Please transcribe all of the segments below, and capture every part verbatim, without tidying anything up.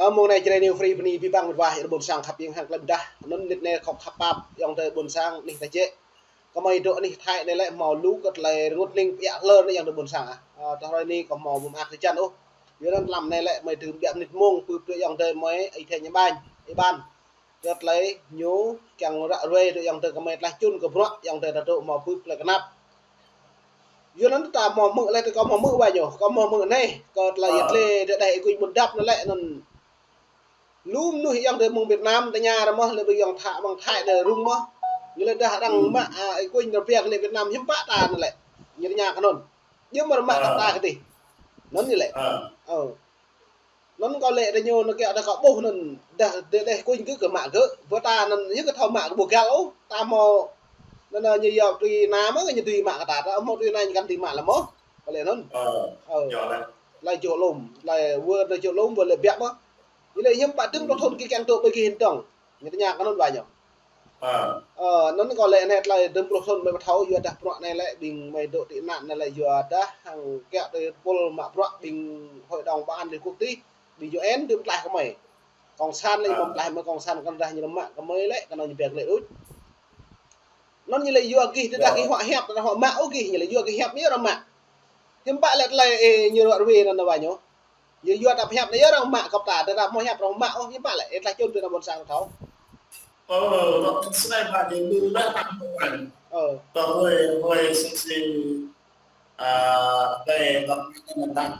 Ơ, mông anai Jrai New Free bơni abih bang mĕt wa ayŏng adơi ƀôn sang khăp hiam hăng tơlơi pơdah. Anŭn mơnit anai khŏk khăp pap ayŏng adơi ƀôn sang anih ta jĕ. Kơmơi dŏ anih Thái anai lĕ hmâo lu kơ tơlơi rơngot hning pơiă hlơr anai ayŏng adơi ƀôn sang ah. Ơ, tơdah hrơi anai kâo hmâo ƀu mơak tơjan ôh. Yua anŭn tlam anai lĕ mơi dưm ƀiă mơnit mông pơpŭ tui ayŏng adơi mơi, ih thê ñu ƀañ, ih ƀañ. Kơ tơlơi ñu kiăng ră ruai tui ayŏng adơi kơmơi tơlơi čun kơ bruă ayŏng adơi ta dŏ hmâo pơpŭ tơlơi kơnap. Yua anŭn ta hmâo hmư̆ lĕ, kâo hmâo hmư̆ wa ñu, kâo hmâo hmư̆ anai, kơ tơlơi yet lĕ rơđah ih kuñ ƀun dăp anŭn lĕ anŭn lu mơnuih ayŏng adơi mơ̆ng Việt Nam tơña ră mơ̆ lĕ ƀing ayŏng Tha-, ƀing Thái anai rŭng mơ̆. Ñu lĕ dah arăng mă, a, ih kuñ rơbia kơ lĕ Việt Nam hiư̆m pă ta anŭn lĕ. Ñu tơña kơ anŭn. Ñu mơ̆ mă kơ ta kơ tih. Anŭn ñu lĕ. Ơ. Anŭn kâo lĕ ră ñu anŭn kiăng dah kâo ƀuh anŭn dah dêh dêh kuñ gơ̆ kơ mă gơ̆. Ƀu ta anŭn ñu kơ thâo mă kơ ƀu găl ôh. Ta hmâo anŭn ñu yua tui anai mơ̆ ñu tui mă kơ ta. Ta hmâo tui anai ñu kăn tui mă lĕ mơ̆. Kâo lĕ anŭn. Ơ. Ơ. Yua lĕ. Tơlơi jŏk lŏm, tơlơi wơr tơlơi jŏk lơ̆m wơr lĕ biă mơ̆. Ñu lĕ hiư̆m pă dơ̆ng pluh thŭn gih kiăng dŏ ƀơi gih hơdôm. Ñu tơña kơ anŭn wa ñu. Ơ. Ơ, anŭn kâo lĕ anai tơlơi dơ̆ng pluh thŭn mơi ƀu thâo yua dah bruă anai lĕ ƀing mơi dŏ tị nạn anai lĕ yua dah hăng kiăng tơpul mă bruă ƀing Hội đồng Bảo an Liên Quốc tih, ƀing U N dưm tlaih kơ mơi. Cộng sản lĕ mơ̆ tlaih mơi cộng sản kăn dah ñu mă kơ mơi lĕ kơ anŭn ñu ƀiă lĕ đôč. Anŭn ñu lĕ yua gih tơdah gih huă hiăp tơdah huă mă ôh gih ñu lĕ yua gih hiăp ñu arăng mă. Hiư̆m pă lĕ tơlơi, ê, ñu ruă rui anŭn wa ñu. Yua, yua ta pơhiăp anai yơh arăng mă kơ ta, tơdah hmâo hiăp arăng mă ôh, hiư̆m pă lĕ, ih tlaih čun tui ană ƀôn sang thâo. Ơ, tơdah tơlơi anai ba jing lu lĕ tang mơ̆ng. Ơ. Tơdah hrơi, hrơi sĭt sĭt, a, tơdah tang mơ̆ng tang,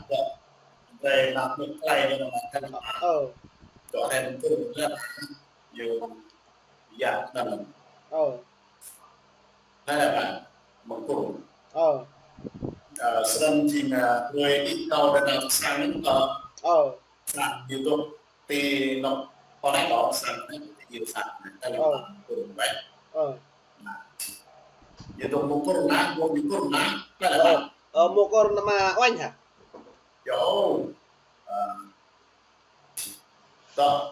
tơdah tang mơ̆ng tơlơi anai mă kơ ta. Ơ. Tơdah hrơi mơ̆ng tơlơi anai, yua, yua, tang mơ̆ng. Ơ. Hai lĕ ba, mơ̆ng kơ. Ơ. Ơ, sơdang jing, ơ, hrơi ih kâo dah nao sang anŭn kâo. Ơ. Sang YouTube ti anŏ kâo anai kâo sang anai ti YouTube sang anai. Hai lĕ ba, mơ̆ng kơ ba. Ơ. Nah. YouTube mơ̆ng kơ na, mơ̆ng YouTube na. Hai lĕ ba. Ơ. Ơ, mơ̆ng kơ na mă oanh hă? Yo. Ơ. Tơdah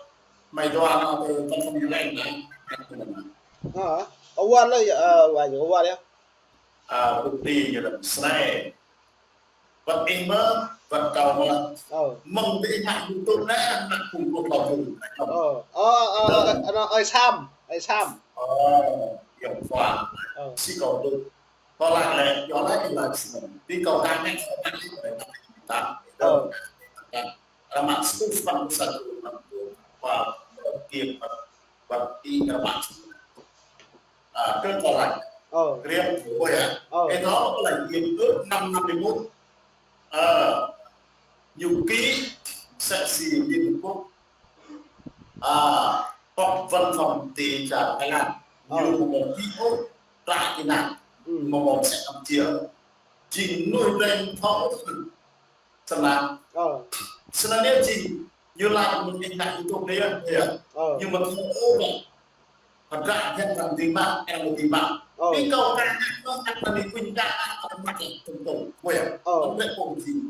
mơi dua anŏ tơ văn phòng ñu lĕ anai. Hă? Ơ, wơ̆t lĕ, ơ, wơ̆t, wơ̆t yơh. A, bukti ñu lĕ snei. Wơ̆t ih mơ̆, wơ̆t kâo mơ̆. Ơ. Mơ̆ng tơ ih mă YouTube anai, ană kung kung kâo kung. Ơ, ơ, ơ, ơ, ơi Sam, ơi Sam. Ơ, yơh, wơ̆t. Ơ. Sĭt kâo dŏ. Kâo laĭ lĕ, yua laĭ ih laĭ snei. Tui kâo kang anai, kâo kang anai, kâo kang anai. Ơ. Rơmang sĭt păng sa tu păng tu. Wah, kiăng păng, păng ti rơmang. A, kơ kâo laĭ. Ơ. Kriăm kâo yơh. Ơ. Ê, thâo kâo laĭ kiăng kơ năm năm mươi mốt. Ơ, ñu ký sẽ si Liên Hợp Quốc. A, họp văn phòng ti čar Thái Lan. Ơ. Ñu mơ̆ mơ̆ ký ôh, tră kơ anai. Ừ. Mơ̆ mơ̆ sẽ Campuchia. Jing mơnuih ƀing thâo ôh. Sơnă. Ơ. Sơnă anai jing, ñu laĭ mơ̆ng ih ngă YouTube anai yơh, yơh. Ơ. Ñu mơ̆ thâo ôh ƀă. Pơdah hiăp arăng tĭ mă, arăng tĭ mă. Ơ. Ih kâo kang anai, kâo kang anai, kuñ kang anai, arăng mă tŭm tŭm. Ơ. Anŭn lĕ pô jing.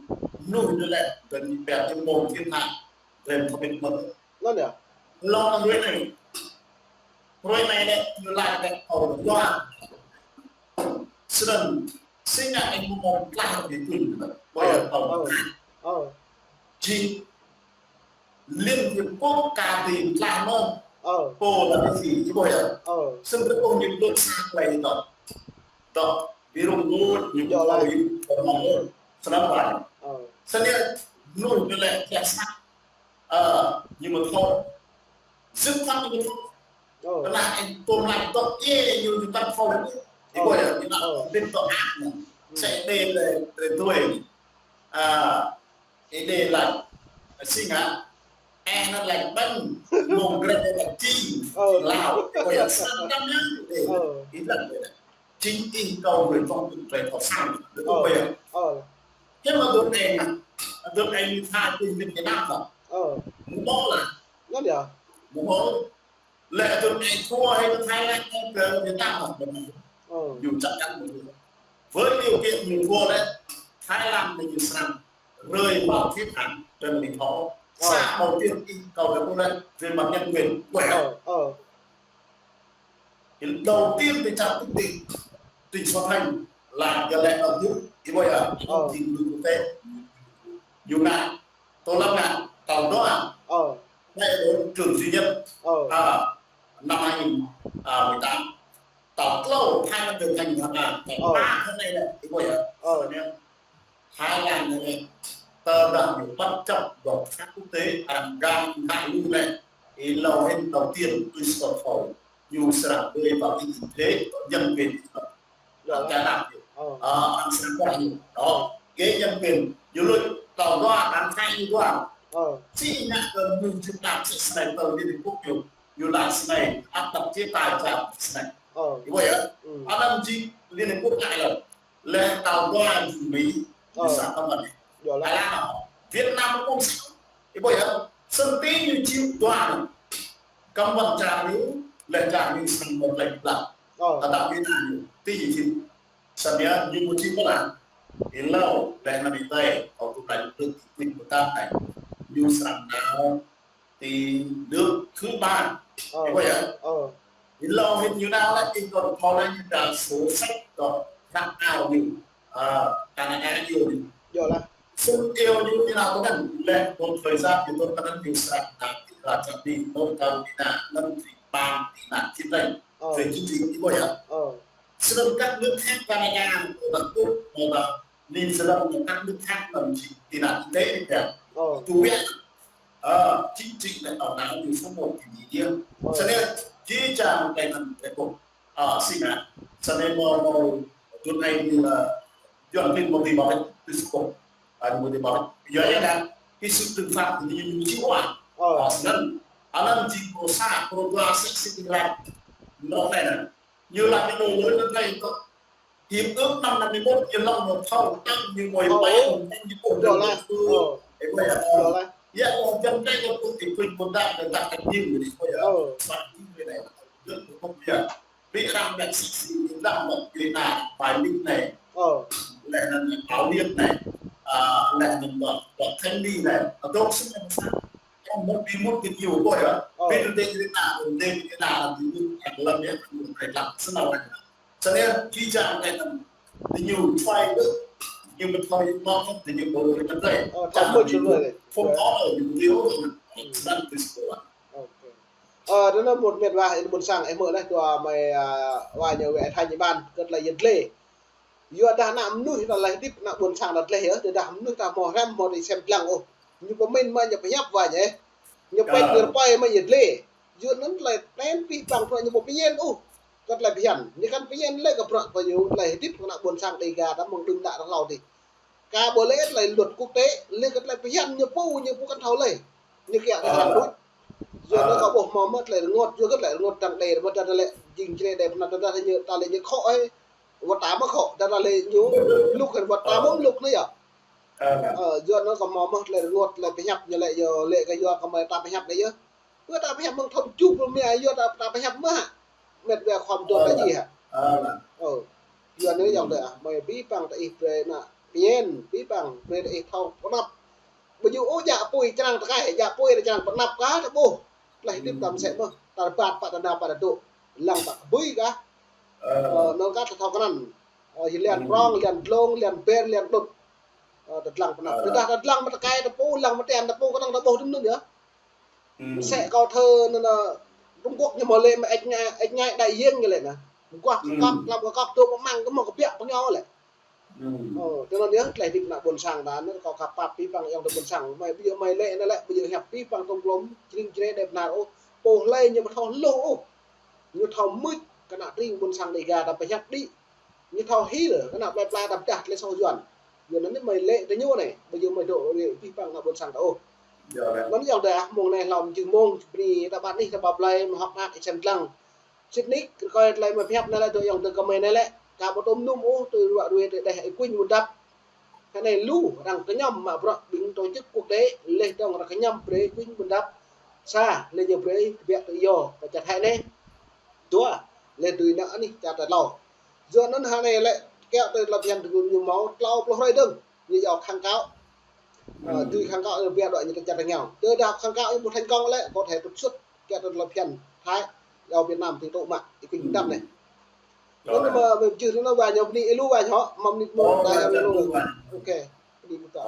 Mơnuih anŭn lĕ, ƀing ih pĕ ñu mơ̆ng thiên hạ. Ƀing thâo ƀĭt mơ̆n. Anŭn yơh. Lŏm hrơi anai. Hrơi anai lĕ, ñu laĭ lĕ, ơ, yua. Sơdang, sĭt ngă ih mơ̆ mơ̆ng tlaih ƀing kuñ. Ơ, ơ, ơ. Jing Liên Hiệp Quốc ka ti tlaih mơ̆n. Ơ. Pô ta ƀu si, ih ƀuh yơh. Ơ. Sĭt kơ ƀuh ñu lŭt sang lĕ tơ̆. Tơ̆, ƀing rŭng rŭt, ñu ƀuh lĕ. Sơnăm ƀai. Ơ. Sơnăm, ñu lĕ, lĕ sang. Ơ, ñu mơ̆ thâo. Sĭt thâo ñu mơ̆ thâo. Ơ. Kơnă anh tôm lăng tŏk yê ñu, ñu tăm thâo ñu. Ih ƀuh yơh, ñu nă, ơ, ƀing tŏk ăt ñu. Ơ. Sẽ đê lĕ, lĕ đuôi. A, ih đê lăng. Sĭt ngă. Ơ, anŭn lăng ƀing. Mơ̆ng grep lăng čing. Ơ. Lao. Ih ƀuh yơh, săn tăm ñu. Ơ. Ih lăng đê. Jing ih kâo ƀuh tŏng tŭ tơlơi thâo săng. Ơ. Ƀuh yơh. Ơ. Hiư̆m mơ̆ dŏ eng, dŏ eng tha ƀing ƀing kơ đăp lă. Ơ. Mơ̆ mơ̆ lă. Anŭn yơh. Mơ̆ mơ̆. Lĕ dŏ eng thua hai Thái Lan eng kơ Việt Nam lă. Ơ. Ñu chắc chắn mơ̆. Với điều kiện ñu thua lĕ, Thái Lan lĕ ñu srăng rơi vào thiết án Trần Đình Thọ. Ơ. Sa đầu tiên ih kâo dah ƀuh lĕ về mặt nhân quyền. Ơ, ơ. Đầu tiên ti čar quốc tế, tỉnh Sapa Thanh, là gah lĕ ở Đức, ih ƀuh yơh, ơ, chính phủ quốc tế. Ñu ngă, tơlơi ngă, tơlơi dŏ. Ơ. Đại hội trưởng duy nhất. Ờ. À, năm hai nghìn mười tám. Tàu tlâo hai mươi tư tháng ba, tàu Ờ. ba tháng này này, thì bây giờ, Ờ. Thái Lan này, tơ đang bị bất chấp luật pháp quốc tế, đang gan ngại lui này, thì lâu hen đầu tiên, tôi sửa khẩu, ñu sẵn sàng đi vào cái tình thế nhân quyền. Đó là Thái Lan. Ờ. Ờ, ăn sáng qua nhiều. Đó, cái nhân quyền, ñu lui tàu dua, ăn sáng như dua. Ờ. Chỉ ngại gần mình chúng ta sẽ sniper Liên Hợp Quốc nhiều, nhiều là sniper áp đặt chế tài cho sniper. Ờ. Thì bây giờ, Ừ. Anh làm gì Liên Hợp Quốc ngại lắm. Lĕ tàu dua jing Mi, Ờ. Ñu săk kơmăn. Yơh lah. Thái Lan, Việt Nam cũng săk. Ih ƀuh yơh, sĭt ñu či dua anŭn. Kơmăn čar ñu, lĕ čar ñu săk mơ̆ lĕ lah. Ờ. Tơdah Việt Nam ñu, ti jing. Sĭt ñu ñu či pơlah. Ih hlâo, lĕ anai tơi, kâo tŭ tơlơi tŭ tui pơtă anai. Ñu srăng nao ti nước thứ ba. Ờ. Ih ƀuh yơh. Ờ. Ih hlâo hĭ ñu nao lĕ, ih kơ thâo lĕ ñu ta sổ sách kơ hră ao ñu. Ờ, Canada iâu ñu. Yơh lah. Sum iâu ñu ñu nao tơ anŭn, lĕ một thời gian ñu tơ anŭn ñu srăng nao ti ra čar Mi, North Carolina, anŭn ti ban tị nạn chiến tranh. Ờ. Về chính trị, ih ƀuh yơh. Ờ. Sum các nước khác Canada, Trung Quốc, New Zealand, các nước khác làm gì tị nạn kinh tế đi kìa. Ờ. Chủ nghĩa. Ờ, chính trị là đào tạo điều số một thì gì kia. Ờ. Cho nên, chỉ cho cái thằng cái cục, ờ, xin hả? Cho nên mà, mà, tụi này thì là, Yuan Kinh một thì bảo cái, cái số một. À, một thì bảo cái, giờ này là cái sự trừng phạt thì như, như chịu à. Ờ. Ờ, cho nên, anh em chỉ có xa, có qua, sẽ, sẽ đi làm. Nó này nè. Ñu laĭ kơ ñu lơi anŭn tơlơi kơ hiệp ước năm năm mươi mốt ñu lŏm một thâu tăng ñu ngồi Thâu. Bay hùng tăng ñu ƀuh Yơh lah. Ih ƀuh yơh. Yơh lah. Yơh, ôh, jăm tơlơi kơ tŭ ti kuynh pơdah kơ tăk kơ ñu ih ƀuh yơh. Ờ. Săk ñu ih ƀuh yơh. Ih ƀuh yơh. Ƀing arăng ƀing săk sĭ, ih ƀuh yơh. Ƀing arăng ƀing lik anai. Ờ. Lĕ anŭn ƀing lik anai. À, lĕ anŭn ƀing, ƀing thanh niên anai. Adŏ sĭ anŭn săk. Kơ một ƀing một ƀing ñu ƀuh yơh. Ờ. Ƀing tơlơi ih ƀuh yơh, ƀing tơlơi ih ƀuh yơh, ƀing tơlơi ih ƀuh yơh, ƀing tơlơi ih ƀuh yơh. Sĭt anŭn. Sĭt anŭn, či čang anai anŭn, tơ ñu try ƀuh, ñu ƀu thâo ñu mơ̆, tơ ñu ƀu thâo ñu try. Ơ, čang mơ̆ ñu či ƀuh. Phone call ñu ƀu thâo, sĭt anŭn tui sô. Ok. Ơ, tơ anŭn mơ̆ met wa, ih ƀuôn sang, ih mơ̆ lĕ, dua mơi, à, wa ñu wĕ tha ñu ƀan, kơ tơlơi yơh dlê. Yua dah ană mơnuih ta lĕ hơdip, ană ƀuôn sang ta dleh yơh, tơdah mơnuih ta hmâo hrăm, hmâo tơlơi sem lăng ôh. Ñu pơmĭn mă ñu pơhiăp wa ñu ih. Ñu pĕč ñu rơpơi mă ñu dlê. Yua anŭn tơlơi pơmĭn pih păng pơrơ̆ ñu ƀu pơmĭn ôh. Kơ tơlơi phiăn. Ñu kăn pơmĭn lĕ kơ pơrơ̆ pơ ñu tơlơi hơdip kơ ană ƀuôn sang Dêga ta mơ̆ng đưm đă rơhlâo dih. Kơ ƀu lĕ tơlơi luật quốc tế, lĕ kơ tơlơi phiăn ñu pô ñu ƀu kăn thâo lĕ. Ñu kiăng ta hrăm đôč. Yua anŭn kâo ƀuh mơ̆ mơ̆ tơlơi rơngot, yua kơ tơlơi rơngot tăng đe, mơ̆ ta lĕ jing čre đe pơnăp ta lĕ ñu ta lĕ ñu khŏ ơi. Wơ̆t ta mơ̆ khŏ, ta lĕ ñu luk hĭ, wơ̆t ta mơ̆ luk anai yơh. Ơ, yua anŭn kâo hmâo mơ̆ tơlơi rơngot, tơlơi pơhiăp ñu lĕ yơh, lĕ kơ yua kơ mơi ta pơhiăp anai yơh. Ƀu ta pơhiăp mơ̆ng thâo čuh pơmĭn, yua ta, ta pơhiăp mơ̆ hă. Met wa khŏm dŏ ta ji hă. Ơ. Yua anŭn yơh tơ ah, mơi pih păng tơ ih brơi ană pơmĭn, pih păng brơi tơ ih thâo pơnăp. Ƀu djơ̆ ôh djă apui črang tơkai, djă apui črang pơnăp kah ta ƀuh. Tơlơi hơdip ta mơsĕ mơ̆, ta rơbat pă ta nao pă ta dŏ. Lăng ta kơbui kah. Ơ, anŭn kah ta thâo kơnăn. Ơ, yơh lian prong, lian dlông, lian ber, lian đŭt. Ơ, ta lăng pơnăp. Tơdah ta lăng mơ̆ tơkai ta pô, lăng mơ̆ tian ta pô, kơnơ̆ng ta ƀuh tui anŭn yơh. Mơsĕ kâo thơ anŭn, anŭn, Trung Quốc ñu hmâo lĕ mă ĕč ngai, ĕč ngai đại diện ñu lĕ anŭn. Mơguah kơ kŏk, lăm kơ kŏk, dŏ mơ̆ng mơ̆ng kơ biă pơngiao lĕ. Ơ, tui anŭn yơh, tơlơi hơdip ană ƀuôn sang ta, anŭn kâo kơ pap pih păng ayŏng adơi ƀuôn sang. Mơi ƀu djơ̆ mơi lĕ anŭn lĕ, ƀu djơ̆ hiăp pih păng tơm klôm, jring jre đe pơnar ôh. Pô hlơi ñu ƀu thâo hluh ôh. Ñu thâo mưč, kơ ană tring ƀuôn sang Dêga ta pơhiăp đĭ. Ñu thâo hil, kơ ană plơi pla ta pơdah tơlơi soh Yuan. Yuan anŭn mơi lĕ tơ ñu anai, ƀu djơ̆ mơi dŏ pih păng ană ƀuôn sang ta ôh. Anŭn yơh tơ ah, mơ̆ng anai hlâo mơ̆ng jơ̆ng mơ̆ng, či bơni ta ƀap anih ta ƀap blai, mơ̆ hơ̆k mơak ih sem lăng. Sĭt nik, kơ tơlơi mơi pơhiăp anai lĕ, tơ ayŏng adơi kơ mơi anai lĕ, kâo ƀu tŭm num ôh, tui ruă ruai tơ đeh ih kuñ ƀu dăp. Hơnai lu, arăng kơñăm mă bruă ƀing tổ chức quốc tế, leh dong arăng kơñăm brơi kuñ ƀu dăp. Sa, leh ñu brơi kơbiă tơ yơh, pơ čar Thái anai. Dua, leh tui ană anih čar ta hlâo. Yua anŭn hơnai lĕ, kiăng tơ tơlơi phiăn tơ ñu hmâo tlâo pluh hrơi dơ̆ng, ñu yua kháng cáo. Ơ, tui kháng cáo ñu biă đuaĭ ñu tơ čar ta rơngiao. Tơdah kháng cáo ñu ƀu thành công lĕ, có thể trục xuất. Kiăng tơ tơlơi phiăn Thái, yua Việt Nam tui tŭ mă, ih kuñ ƀu dăp anai. Anŭn mơ̆, mơi pơjưh anŭn wa ñu bơni ih lu wa ñu, mơ̆ mơnit mơ̆ ta yua lu. Ok, bơni ƀu ta.